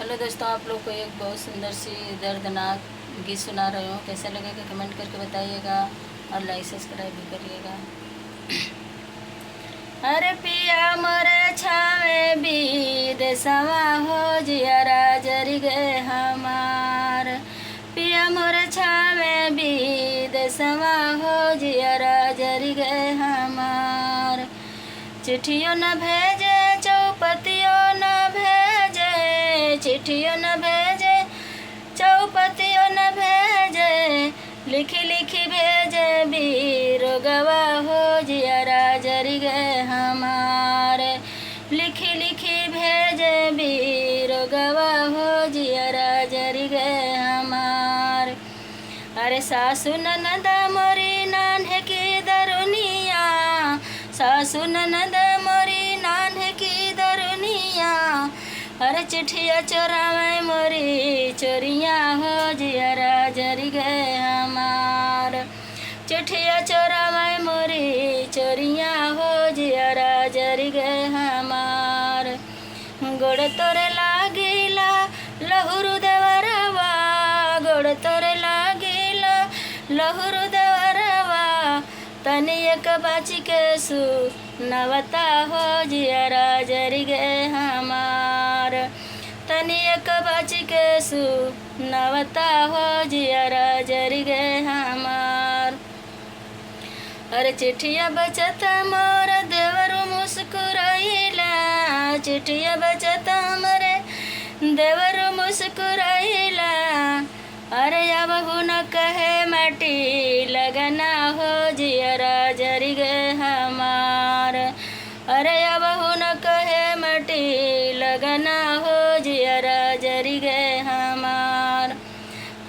Hello दोस्तों, आप लोग को एक बहुत सुंदर सी दर्दनाक गीत सुना रहे हो। कैसा लगेगा कमेंट करके बताइएगा और लाइक सब्सक्राइब भी करिएगा। अरे पिया मोरे छावे विदेशवा हो जियरा जरी गए हमार। पिया मोरे छावे विदेशवा हो जियरा जरी गए हमार। चिट्ठियों न भेजे चौपतियों न भेजे, चिट्ठियों न भेजे चौपतियों न भेजे, लिखी लिखी भेजे बीरो गवा हो जियरा जरी गए हमारे। लिखी लिखी भेजे बीरो गवा हो जियरा जरी गए हमार। अरे सासु ननद मोरी नान्हे की दरुनिया, सासु ननद मोरी नान्हे की दरुनिया, अरे चिट्ठिया चोरावे मोरी चोरिया हो जियरा जरी गए हमार। चिट्ठिया चोरावे मोरी चोरिया हो जियरा जरी गए हमार। गोड़ तोरे लागिला लहुरु देवरवा, गोड़ तोरे लागिला लहुरु देवरवा, तनी एक बाची के सु नवता हो जियरा जरी गए हमार। तनी एक बाची के सु नवता हो जियरा जरी गए हमार। अरे चिट्ठिया बचत मोर देवरु मुस्कुराइला, चिट्ठिया बचत मोरे देवरु मुस्कुराइला, अरे अब न कहे माटी लगना हो जियरा जरी गए हमार। अरे अब न कहे माटी लगना हो जियरा जरी गए हमार।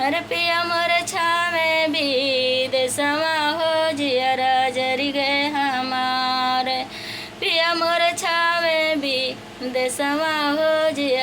अरे पिया मोर छावे विदेशवा हो जियरा जरी गए हमार। पिया मोर छावे विदेशवा हो जियरा